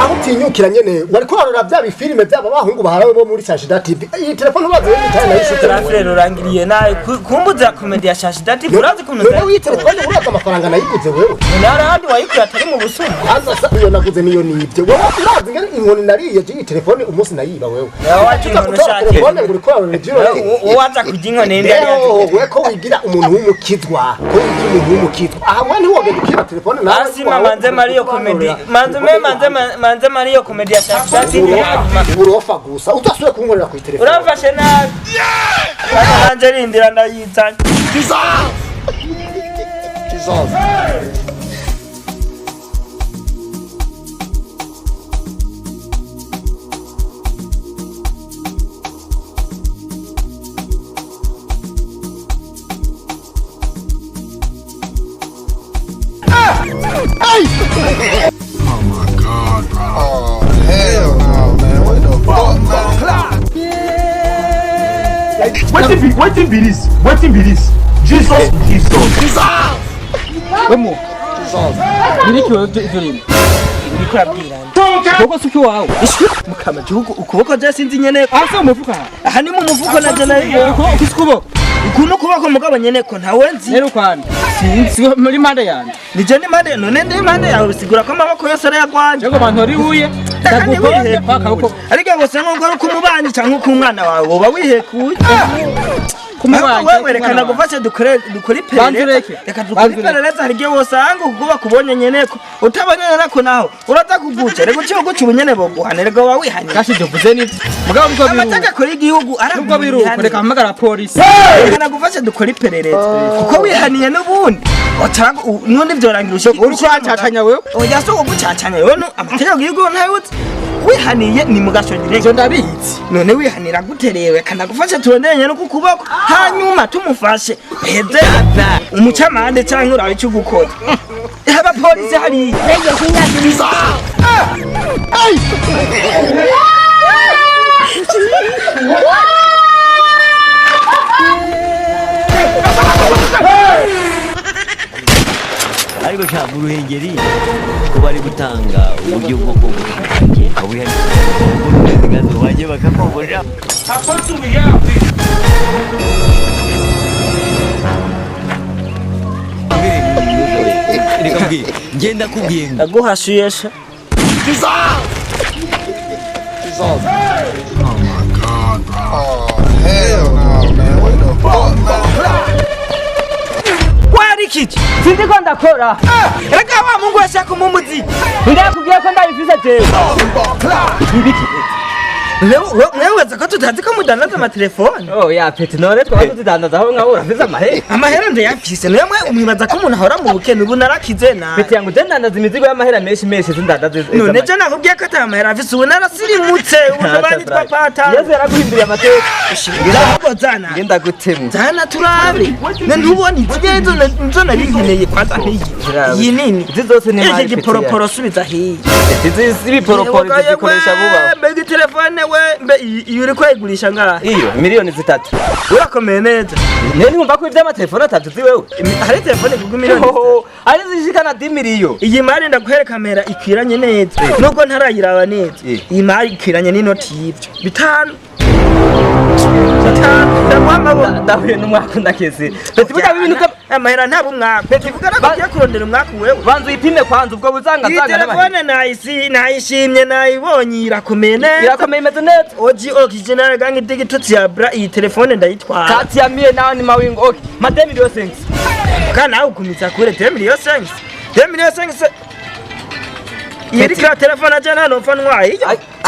Aho utinyukira nyene wariko warora bya bifilime by'aba bahungu baharawe bo muri Sashida TV. Iyi telefone ubaze y'ibitari nayishutse. Rafre urangiriye nawe kumbuza komedi ya Shashida TV, urazi ukuntu None w'iyi telefone urazi amafaranga nayiguze wewe? Nari ahandi wayikuye atari mu busuma? Aza sa iyo naguze niyo nibye. Wowe urazi ngene inkoni nariye iyi telefone umunsi nayiba wewe? Nawe waje Uza inkoni gutora ushake. telefone ngo uriko warora ivyo. Uwaza kurya inkoni ndi yari Eho, yazi. we ko wigira umuntu w'umukizwa, ko wigira umuntu w'umukizwa, aha we ntiwogenda ukiba telefone nawe. Asima manze mariyo komedi manze me manze manze mariyo komedi ya Shashida TV hanyuma Uburofa gusa, udasubiye kunkorera kuri telefone. Uramfashe nabi hano, nanje rindira ndayizanye. Jesus. Hell no, man. What the fuck, man? Wetin be this? Wetin be this? Jesus, Jesus. Wemo. Nibiki wewe ivyo bintu? Uriko urabwira nde? Ukuboko si iwawe. Mukama gihugu, ukuboko je sinzi nyene. Aha si umufuka. Aha ni mu mufuko naje nari. Ukuboko si ukuboko. Ukuntu ukuboko mugabo nyene ko ntawe nzi. Rero kwanda. Sinzi muri manda yanjye. Nije ni mande none ndi mande yawe, bisigura ko amaboko yose arayagwanje. Jego bantu uri huye. Ndaguponde kwa kaboko. Ariko ngo se nkuko ari kumubanyi canke kumwana wawe woba wihekuye. Kumubanyi. Wewe reka nagufashe dukore iperereza. Banzureke. Reka dukore Banzureke. iperereza, hari igihe wosanga kuko bakubonye nyene ko utabonye nako naho uraza kuguca, reka uciye uguca ubunyene boguhana, reka woba wihaniye. Gashi ibyo vuze nibyo. Mugabo nubwo biruko. Amategeko y'igihugu Nubwo biruko reka mpamagara polisi. Reka nagufashe dukore iperereza kuko wihaniye n'ubundi wacaga nundi vyorangira ushe. Uri kuhancacanya wewe. Oya, so ugucacanya wewe amategeko y'igihugu ntayuzi, wihaniye ni mu gasho direct. Ivyo ndabizi. None wihanira gute rero? Reka ndagufashe turonderanye no kukuboko, hanyuma tumufashe heze umucamande canke urabe ico ugukora, abapolisi hariya. Ariko sha mu Ruhengeri ko bari gutanga uburyo bwo kogosha, bajye bakakogosha. Reka mbwire, ngenda kubwiye ngo Ndaguhashiyesha. Hell no, man. What the fuck, man? Warikiki? Sinzi ko ndakora. Reka wa mungu ashaka umumuziki. Ndakubwiye ko ndabifise jewe. Ibiki? Mweweza ko tutazi ko mudandaza amatelefone? Oh ya peti, none twaba tuzidandaza aho nkaho urafise amahera. Amahera ndayafise, niyo mwe umwibaza ko umuntu ahora mu bukene, ubu narakize nabi. Peti yangu, je ndandaza imizigo y'amahera menshi menshi, sindandaza. None je nakubwiye ko ata mahera afise, ubu narasirimutse, ubu ndabanyitwa pata. Yesu yaraguhinduriye amateka. Ahubwo zana. Ngenda gutema. Zana turabe. Ne ntubona izi nzo nzo nari nkeneye kwanza nkiyi. Iyi nini? Izi zose ni Iki mari. giporoporo subiza hiya. Izi zibiporoporo izi zikoresha bubaho. Mbega telefone we, mbe iyi uri kwayigurisha ngaha? Iyo miliyoni 3. Urakomeye neza. None ntiwumva ko ivy'amatelefone atatu uzi wewe? Hari telefone igurwa miliyoni 3? Hoho, ari zishikana 10 miliyo. Iyi mari ndaguhereka kamera ikwiranye neza. Nubwo ntarayiraba neza. Iyi mari ikwiranye n'inoti y'ivyo. Bitanu. Bitanu. Ndaguha amaboko. Ndahuye n'umwaka ndakeze. Peti, burya ibintu Amahera ntabwo umwaka. Tuvuga ko ugiye kurondera umwaka wewe. Banza uyipime kwanza ubwo buzanga Iyi zanga n'amahera. telefone nayishimye, nayibonye, irakomeye neza. Irakomeye, imeze neza. Oji original gangi digitutsi ya bra, iyi telefone ndayitwara. Kati ya mie nawe ni mawingu. Okay. Ma 2 millions 5. Kandi nawe ugumiza kure 2 millions 5. 2 millions 5. Iyi iri kira telefone aje nta nopfa ntwaye. Iyo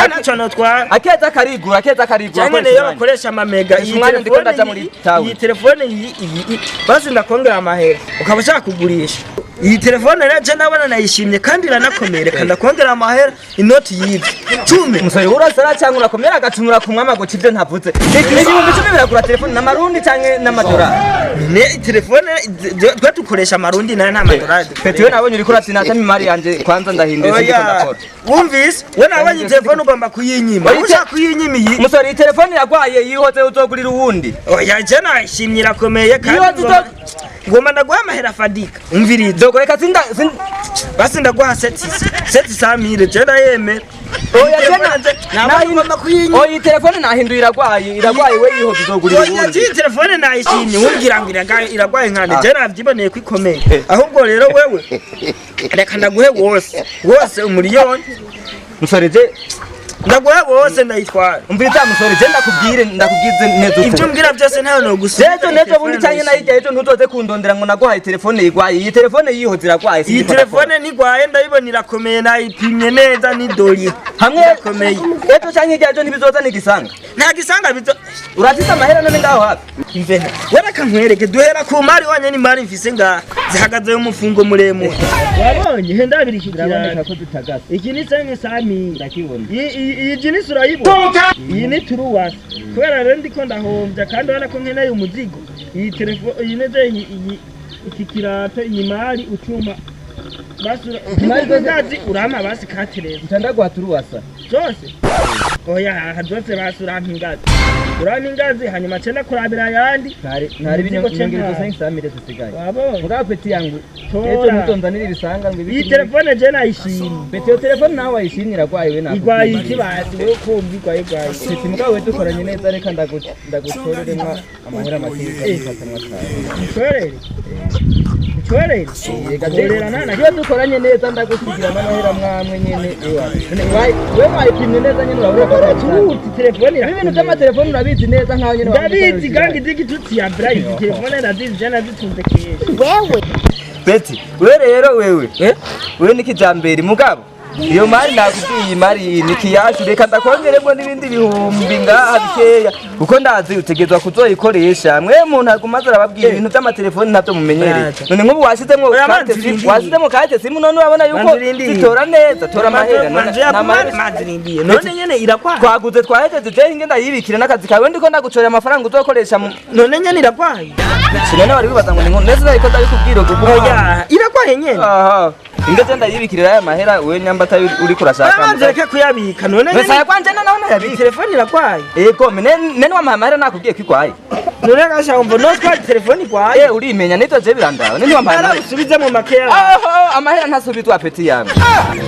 naco notwara. Akeza karigura, akeza karigura. Cyangwa niyo bakoresha amamega iyi Umwanya ndiko telefone ndaja muri town. Iyi telefone iyi basi ndakongera amahera ukaba ushaka kugurisha iyi telefone rero, je ndabona nayishimye kandi iranakomeye, reka ndakongera amahera inoti y'ibyo. Cumi. Musore, urasara cyangwa urakomera agacumura ku mwama guca ibyo ntavuze. 10,000 biragura telefone n'amarundi canke n'amadolari? Ne telefone twe dukoresha amarundi nayo nta madolari. Peti, we nabonye uriko urasinata imari yanje, kwanza ndahindura sindiko Oya, ndakora. wumvise we nabonye telefone ugomba kuyinyima. Oya, ushaka kuyinyima iyi. Musore, iyi telefone iragwaye, yihoze, uzogurira uwundi. Oya, je nashimye, irakomeye kandi. Iyo Ngomba ndaguha amahera afadika, umviriza. Dogo, reka sinda Basi ndaguha 700,000, je ndayemera. Oya, tena nabonye ugomba kuyinyima. Oya, iyi telefone nahinduye, iragwaye, iragwaye, we yihoze, uzogurira Oya, uwundi. iyi telefone nayishimye, wumvira ngo iragwaye nkande je navyiboneye ko ikomeye. Ahubwo rero wewe reka ndaguhe wose wose 1,000,000. Musore, je Ndaguhe wose, ndayitwara. Umviriza musore, je ndakubwire, ndakubwize neza Ibyo ukuri. umbwira byose ntawe nogusubiza. Ejo nejo bundi canke nayirya ejo, ntuzoze kundondera ngo naguhaye telefone yigwaye. Iyi telefone yihoze, iragwaye. Iyi Sindiko ndakora. telefone ntigwaye, ndayibona irakomeye, nayipimye neza n'idori. Hamwe Irakomeye. Ejo canke hirya ejo ntibizoza n'igisanga. Nta gisanga bizo. Urafise amahera none ngaho hafi? Mve wereka nkwereke, duhera ku mari wanye n'imari mfise ngaha zihagaze umufungo muremure. Wabonye he ndabiri iki kiraro? Ko dutagase. Iki ni 500,000. Ndakibona. Iyi jinisi urayibona, iyi ni turuwasi. Kubera rero ndiko ndahombya kandi urabona ko nkeneye umuzigo, iyi telefone iyi neze iyi iki kirato, iyi mari ucuma basi ngazi urampa basi katereza. Ndaguha turuwasa. Zose? Oya, aha zose basi urampa ingazi, urampa ingazi, hanyuma cenda kurabira ayandi. Ntari Umuzigo binyongera cenda. 500,000 zisigaye. Wabonye? Mugabo peti yangu, Tora. ejo ntuzonzanire ibisanga ngo Iyi telefone je nayishimye. Peti, iyo telefone nawe wayishimye iragwaye, we nakubwiye. Igwaye iki basi? Wewe kumva igwaye, igwaye. Peti, mugabo we dukoranye neza, reka ndagutoreremwa amahera make ukafatanwa cyane. Icorere, icorere, korera nana. Iyo dukoranye neza ndagusigira n'amahera mwamwe nyene ewa. None we wayipimye neza nyene, urabona ko ari Turuti telefone. Ibi bintu by'amatelefone urabizi neza nkaho nyene Ndabizi gangi z'igitutsi ya bra. Izi telefone ndazizi, je nazitunze kenshi. Wewe. Beti, we rero wewe, wewe ni kijambere mugabo. Iyo mari nakubwiye, iyi mari ni kiyashu, reka ndakongeremo n'ibindi bihumbi ngaha bikeya kuko ndazi utegerezwa kuzoyikoresha. Mwe muntu aguma aza arababwira ibintu by'amatelefoni ntabyo mumenyereye. Braza. None nk'ubu washizemo Oya, carte manzi SIM, urindiye. washizemo carte SIM, none urabona yuko Manzi urindiye. zitora neza, tora amahera none nta mahera. Mazirindiye none nyene iragwaye. Twaguze, twahejeje, je hinge ndayibikire n'akazi kawe, ndiko ndagucorera amafaranga uzokoresha mu None nyene iragwaye. Sinone wari wibaza ngo ni nkuru neza, ariko ndabikubwira uko. Oya, iragwaye nyene. Aha. Inga ndayibikirira aya mahera, we nyamba atari uri kurashaka. Abanze reke kuyabika none. Mbese Nyene aya kwanje naho nayabika. Telefone iragwaye. Ego, nene wampaye amahera nakubwiye ko igwaye. None gasha umva no twari telefone igwaye. Eh, urimenya nivyo je birandaba. Nene wampaye amahera. Arabisubize mu makeya. Aho amahera ntasubizwa, peti yangu.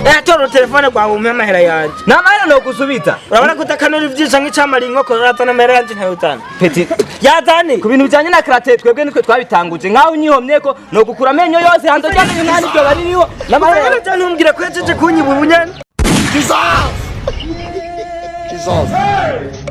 Eh, tora telefone gwawe umpe amahera yanje. Nta mahera no gusubiza. Urabona ko utakanura ivyisha nk'icamara inkoko, urazana amahera yanje ntayuzana. Peti, Yazane. ku bintu bijanye na karate twebwe nitwe twabitanguje, nkaho unyihomye ko no gukura amenyo yose hanze ryamenyo nta nibyo baririho. N'amahera Amahera ntumbwira ko yajeje kunyiba ubunyane. Jesus! Jesus!